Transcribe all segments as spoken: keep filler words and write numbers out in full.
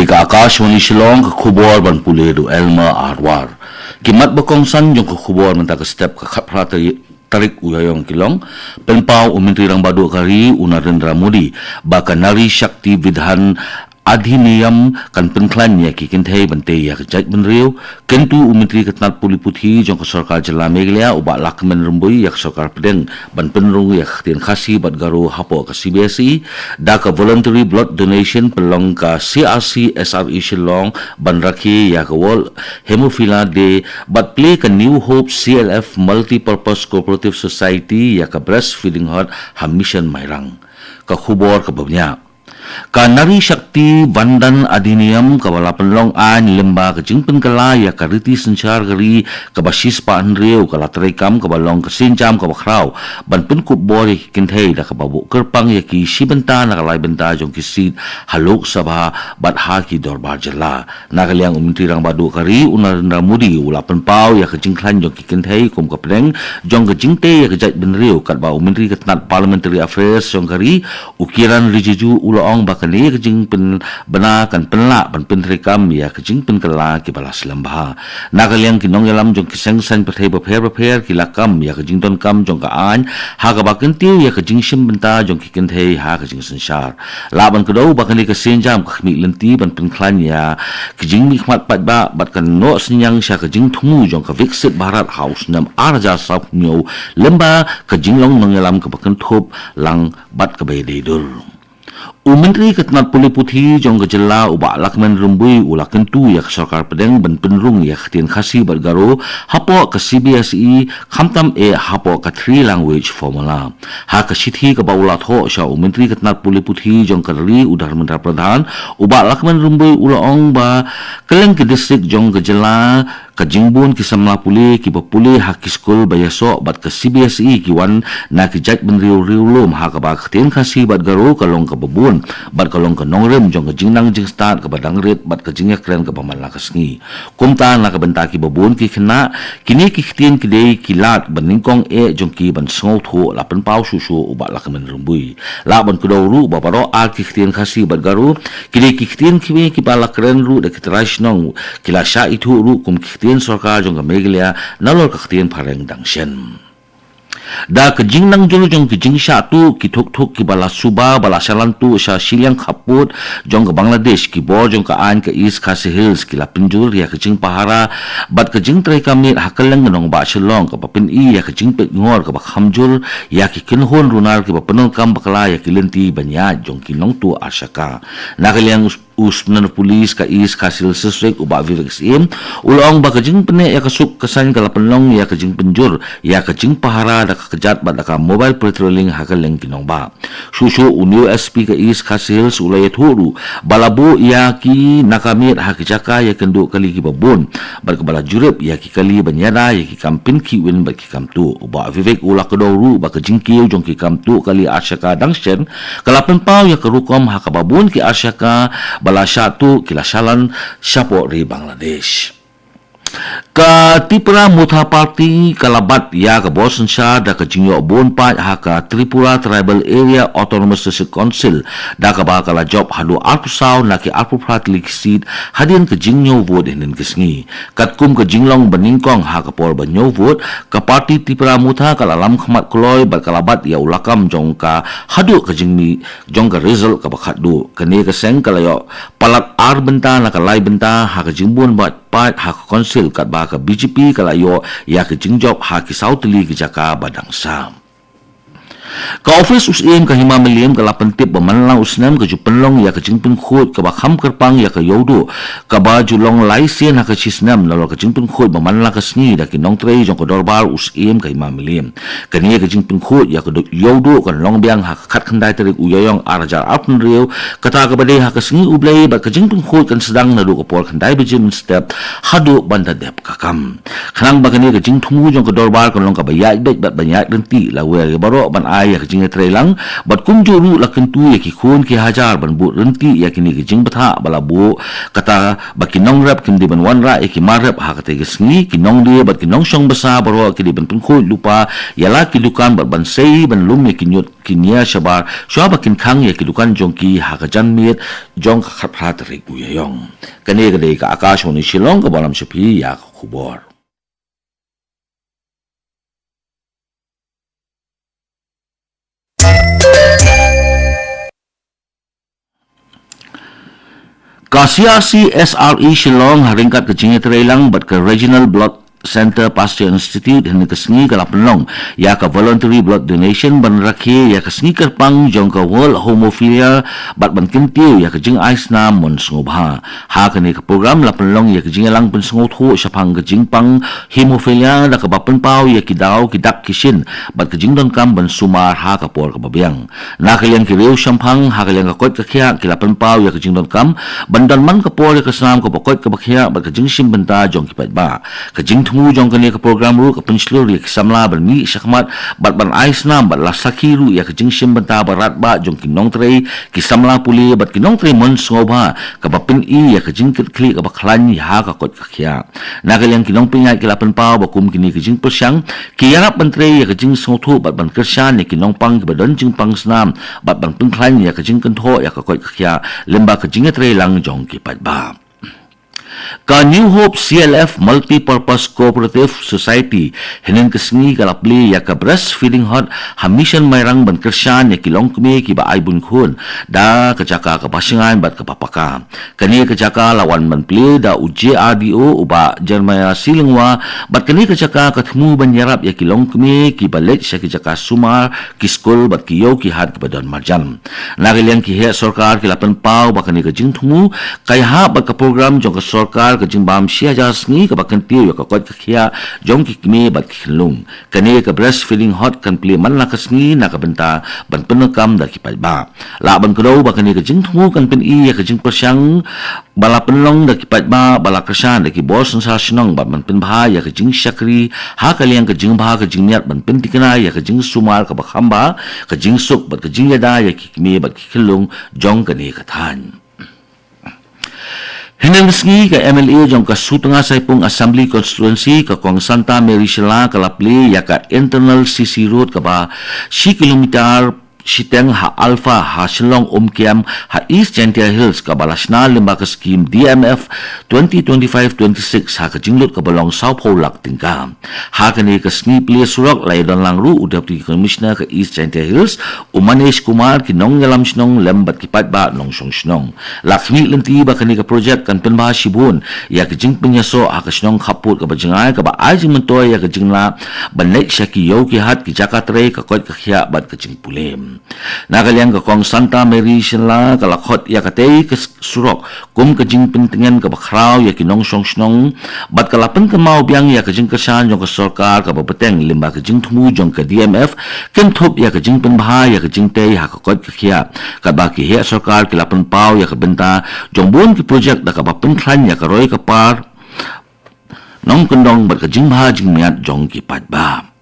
Ka Akashvani Shillong, ka khubor ban pule da u Elmer Arwar. Ki mat ba kongsan jong ka khubor mynta ka step ka khatphra tarik, tarik u Ïaïong ki long: Pynpaw u Myntri Rangbah Duh ka ri u Narendra Modi ba ka Nari Shakti Vandhan Adhiniyam kan pynkhlaiñ ïa ki kynthei ban tei ïa ka jaitbynriew. Kyntu u Myntri ka tnat pule puthi jong ka sorkar jylla Meghalaya u Bah Lahkmen Rymbui ïa ka sorkar pdeng ban pynrung ïa ka ktien Khasi bad Garo hapoh ka C B S E. Da ka voluntary blood donation, pynlong ka C R C S R E Shillong ban rakhe ïa ka World Hemophilia Day bad plie ka New Hope C L F Multipurpose Cooperative Society ïa ka breastfeeding hut ha Mission Mairang. Ka khubor kaba bniah. Ka Nari Shakti Vandhan Adhiniyam kaba la pynlong aiñ lyngba ka jingpynkylla ïa ka riti synshar ka ri kaba shispah hynriew ka la treikam kaba long ka sienjam kaba khraw ban pynkup bor ïa ki kynthei da kaba buh kyrpang ïa ki shi bynta na ka lai bynta jong ki seat ha Lok Sabha bad ha ki dorbar jylla. Na ka liang u Myntri Rangbah Duh ka ri u Narendra Modi u la pynpaw ïa ka jingkhlaiñ jong ki kynthei kum ka pdeng jong ka jingtei ïa ka jaitbynriew, katba u Myntri ka tnat Parliamentary Affairs jong ka ri u Kiren Rijiju u la ong ba kane ka jingpynbna kan pynlah ban pyntreikam ïa ka jingpynkylla kiba la slem bha. Na ka liang ki nongïalam jong ki seng saiñ pyrthei bapher bapher ki la kam ïa ka jingdonkam jong ka aiñ ha kaba kyntiew ïa ka jingshim bynta jong ki kynthei ha ka jingsynshar. Lah ban kdew ba kane ka sienjam ka khmih lynti ban pynkhlaiñ ïa ka jingmihkhmat paidbah bad kan noh synñiang sha ka jingthmu jong ka Viksit Bharat ha u snem ar hajar sawphew hynñiew lyngba ka jinglong nongïalam kaba kynthup lang bad kaba ïadei dur. U Myntri ka tnat pule puthi jong ka jylla u Bah Lahkmen Rymbui u la kyntu ïa ka sorkar pdeng ban pynrung ïa ka ktien Khasi bad Garo hapoh ka C B S E, khamtam eh hapoh ka three language formula. Ha ka shithi kaba u la thoh sha u Myntri ka tnat pule puthi jong ka ri u Dharmendra Pradhan, u Bah Lahkmen Rymbui u la ong ba kylleng ki district jong ka jylla ka jingbun ki samla pule kiba pule ha ki skul ba ïasoh bad ka C B S E ki wan na ki jaitbynriew riewlum, ha kaba ka ktien Khasi bad Garo ka long kaba bun bad ka long ka nongrim jong ka jingnang jingstad kaba dang rit bad ka jingïakren kaba man la ka sngi. Kumta na ka bynta kiba bun ki khynnah, kine ki ktien ki dei ki lad ba nyngkong eh jong ki ban sngewthuh, la pynpaw shuh shuh u Bah Lahkmen Rymbui. Lah ban kdew ruh ba baroh ar ki ktien Khasi bad Garo ki dei ki ktien kiba la kren ruh da ki trai shnong, ki la shah ithuh ruh kum ki ktien sorkar jong ka Meghalaya nalor ka ktien phareng dang shen. Da ka jingnang jur jong ki jingshah tuh ki thuk thuk kiba la suba ba la shalan tuh sha shiliang khappud jong ka Bangladesh, ki bor jong ka aiñ ka East Khasi Hills ki la pynjur ïa ka jingpahara bad ka jingtreikam miet ha kylleng ka nongbah Shillong, kaba pyni ïa ka jingpeit ngor kaba kham jur ïa ki kynhun runar kiba pyndonkam bakla ïa ki lynti ban ïaid jong ki nongtuh arshaka. Na ka liang u Superintendent of Police ka East Khasi Hills District u Bah Vivek Syiem u la ong ba ka jingpyneh ïa ka suk ka saiñ ka la pynlong ïa ka jingpynjur ïa ka jingpahara da ka kjat bad da ka mobile patrolling ha kylleng ki nongbah. Shuh shuh une u S P ka East Khasi Hills u la ïathuh ruh ba la buh ïa ki naka miet ha ki jaka ïakynduh kali kiba bun bad kaba la jurip ïa ki kali ban ïada ïa ki kam pynkhih win bad ki kam tuh. U Bah Vivek u la kdew ruh ba ka jingkiew jong ki kam tuh kali arshaka dang shen ka la pynpaw ïa ka rukom ha kaba bun ki arshaka ba la shah tuh ki la shalan shapoh ri Bangladesh. Ka Tipra Motha Party ka la bat ïa ka bor synshar da ka jingïoh bun paid ha ka Tripura Tribal Area Autonomous District Council, da kaba ka la jop haduh arphew saw na ki arphew phra tylli ki seat hadien ka jingñiew vote hynnin ka sngi. Katkum ka jinglong ba nyngkong, ha ka por ba ñiew vote, ka party Tipra Motha ka la lam khmat kloi bad ka la bat ïa u lakam jong ka haduh ka jingmih jong ka result kaba khatduh. Kane ka seng ka la ïoh palat ar bynta na ka lai bynta ha ka jingbun paid ha ka council, katba ka B J P ka la ïoh ïa ka jingjop ha ki saw tylli ki jaka ba dang sah. Ka ophis u Syiem ka Hima Mylliem ka la pyntip ba man la u snem ka ju pynlong ïa ka jingpynkhuid kaba kham kyrpang ïa ka Ïewduh, kaba ju long lai sien ha ka shi snem nalor ka jingpynkhuid ba man la ka sngi da ki nongtrei jong ka dorbar u Syiem ka Hima Mylliem. Kane ka jingpynkhuid ïa ka Ïewduh kan long biang ha ka khatkhyndai tarik u Ïaïong ar hajar arphew hynriew, kata kaba dei ha ka sngi U Blei, bad ka jingpynkhuid kan sdang naduh ka por khyndai baje mynstep haduh ban da dep ka kam. Khnang ba kane ka jingthmu jong ka dorbar kan long kaba ïaid beit bad ban ïaid ryntih, la wer ïa baroh ban ai ïa ka jingïatreilang, bad kumjuh ruh la kyntu ïa ki khun ki hajar ban bud ryntih ïa kine ki jingbthah ba la buh, kata ba ki nongrep kim dei ban wanrah ïa ki mar rep ha katei ka sngi, ki nongdie bad ki nongshong basa baroh ki dei ban pynkhuid lypa ïa la ki dukan bad ban sei ban lum ïa ki ñiut ki nia shabar, shuwa ba kin khang ïa ki dukan jong ki ha ka janmiet jong ka khatphra tarik u Ïaïong. Kane ka dei ka Akashvani Shillong kaba lam sha phi ïa ka khubor. Ka C R C S R E Shillong ha ryngkat ka jingïatreilang bad ka Regional Blood Centre Pasteur Institute hynne ka sngi ka la pynlong ïa ka voluntary blood donation ban rakhe ïa ka sngi kyrpang jong ka World Hemophilia bad ban kyntiew ïa ka jingai snam mon sngewbha. Ha kane ka program la pynlong ïa ka jingïalang pynsngewthuh shaphang ka jingpang hemophilia da kaba pynpaw ïa ki daw ki dak ki shin bad ka jingdonkam ban sumar ha ka por kaba biang. Na ka liang ki riewshemphang ha ka liang ka koit ka khiah ki la pynpaw ïa ka jingdonkam ban don man ka por ïa ka snam kaba koit kaba khiah bad ka jingshim bynta jong ki paidbah. Ka jingthmu jong kane ka program ruh ka pynshlur ïa ki samla ban mih shakhmat bad ban ai snam bad la sakhi ruh ïa ka jingshim bynta ba radbah jong ki nongtrei, ki samla pule bad ki nongtrei mon sngewbha kaba pyni ïa ka jingkitkhlieh kaba khlaiñ ha ka koit ka khiah. Na ka liang ki nongpynïaid ki la pynpaw ba kum kine ki jingpyrshang ki ïarap ban trei ïa ka jingsngewthuh bad ban kyrshan ïa ki nongpang kiba don jingpang snam bad ban pynkhlaiñ ïa ka jingkynthoh ïa ka koit ka khiah lyngba ka jingïatreilang jong ki paidbah. Ka New Hope C L F Multipurpose Cooperative Society hynne ka sngi ka la plie ïa ka Breastfeeding Hut ha Mission Mairang ban kyrshan ïa ki longkmie kiba ai bun khun da ka jaka kaba shngaiñ bad kaba paka. Kane ka jaka la wan ban plie da u J R D O u Bah Jeremiah Silingwa bad kane ka jaka ka thmu ban ïarap ïa ki longkmie kiba leit sha ki jaka sumar, ki skul bad ki ïew ki hat kiba don marjan. Na ka liang ki heh sorkar ki la pynpaw ba kane ka jingthmu ka ïahap bad ka program jong ka sorkar ka jingbam shi hajar sngi kaba kyntiew ïa ka koit ka khiah jong ki kmie bad ki khyllung. Kane ka Breastfeeding Hut kan plie man la ka sngi na ka bynta ban pyndonkam da ki paidbah. Lah ban kdew ba kane ka jingthmu kan pyni ïa ka jingpyrshang ba la pynlong da ki paidbah ba la kyrshan da ki bor synshar shnong bad ban pynbha ïa ka jingshakri ha ka liang ka jingbha ka jingmiat ban pynthikna ïa ka jingsumar kaba kham bha, ka jingsuk bad ka jingïada ïa ki kmie bad ki khyllung jong kane ka thaiñ. Hynne ka sngi ka M L A jong ka Sutnga Saipung Assembly Constituency ka Kong Santa Mary Shylla ka la plie ïa ka Internal C C Road kaba shi kilometer shiteng ha Alpha ha Shillong Umkiam ha East Jaintia Hills kaba la shna lyngba ka skim D M F twenty twenty-five twenty-six ha ka jinglut kaba long sawphew lak tyngka. Ha kane ka sngi plie surok la ïadon lang ruh u Deputy Commissioner ka East Jaintia Hills, u Manesh Kumar, ki nongïalam shnong lem bad ki paidbah nongshong shnong. La khmih lynti ba kane ka projek kan pynbha shibun ïa ka jingpynïasoh ha ka shnong khappud kaba jngai kaba ai jingmyntoi ïa ka jinglah ban leit sha ki ïew ki hat, ki jaka trei, ka koit ka khiah bad ka jingpule. Na ka liang ka Kong Santa Mary Shylla ka la khot ïa katei ka s-, surok kum ka jingpyntngen kaba khraw ïa ki nongshong shnong bad ka la pynkynmaw biang ïa ka jingkyrshan jong ka sorkar kaba bteng lyngba ka jingthmu jong ka D M F kynthup ïa ka jingpynbha ïa ka jingtei ha ka koit ka khiah. Katba ki heh sorkar ki la pynpaw ïa ka bynta jong bun ki projek da kaba pynkhlaiñ ïa ka roi ka par nongkyndong bad ka jingbha jingmiat jong ki paidbah.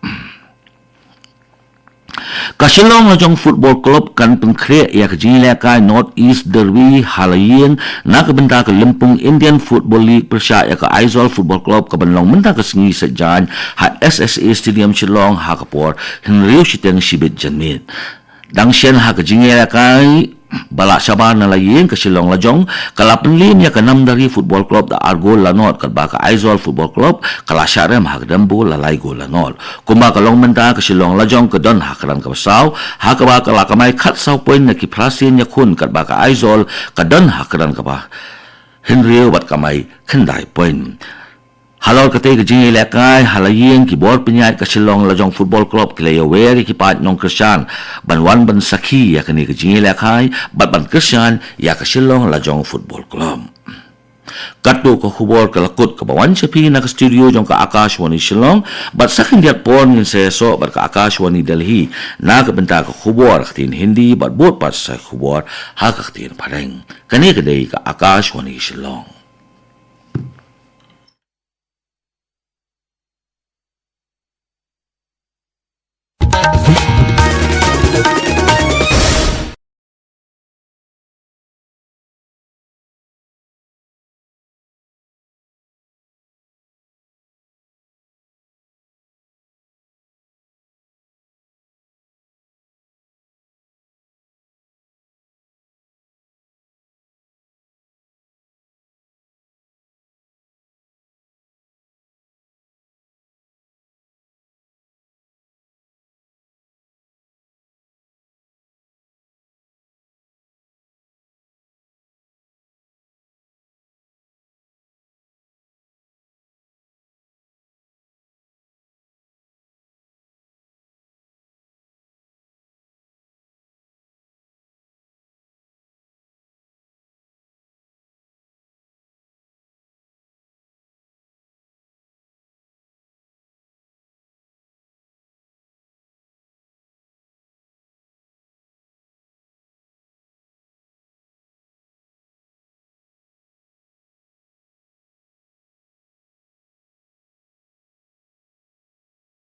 Ka Shillong Lajong Football Club kan pynkhreh ïa ka jingïalehkai North East Derby ha la ïing na ka bynta ka lympung Indian Football League pyrshah ïa ka Aizawl Football Club kaban long mynta ka sngi Saitjaiñ ha S S A Stadium Shillong ha ka por hynriew shiteng shibit janmiet. Dang shen ha ka jingïalehkai ba la shabar na la ïing, ka Shillong Lajong ka la pynliem ïa ka Namdari Football Club da ar gol la nod, katba ka Aizawl Football Club ka la shah rem ha ka Dembo la lai gol la nod. Kumba ka long mynta, ka Shillong Lajong ka don ha kyrdan kaba saw ha kaba ka la kamai khatsaw point na ki phra sien ïakhun, katba ka Aizawl ka don ha kyrdan kaba hynriew bad kamai khyndai point. Halor katei ka jingïalehkai ha la ïing, ki bor pynïaid ka Shillong Lajong Football Club ki la ïawer ïa ki paid nongkyrshan ban wan ban sakhi ïa kane ka jingïalehkai bad ban kyrshan ïa ka Shillong Lajong Football Club. Katto ka khubor ka la kut kaba wan sha phi na ka studio jong ka Akashvani Shillong, bad sa khyndiat por ngin sa ïasoh bad ka Akashvani Delhi na ka bynta ka khubor ha ka ktien Hindi bad bud pat sa khubor ha ka ktien Phareng. Kane ka dei ka Akashvani Shillong.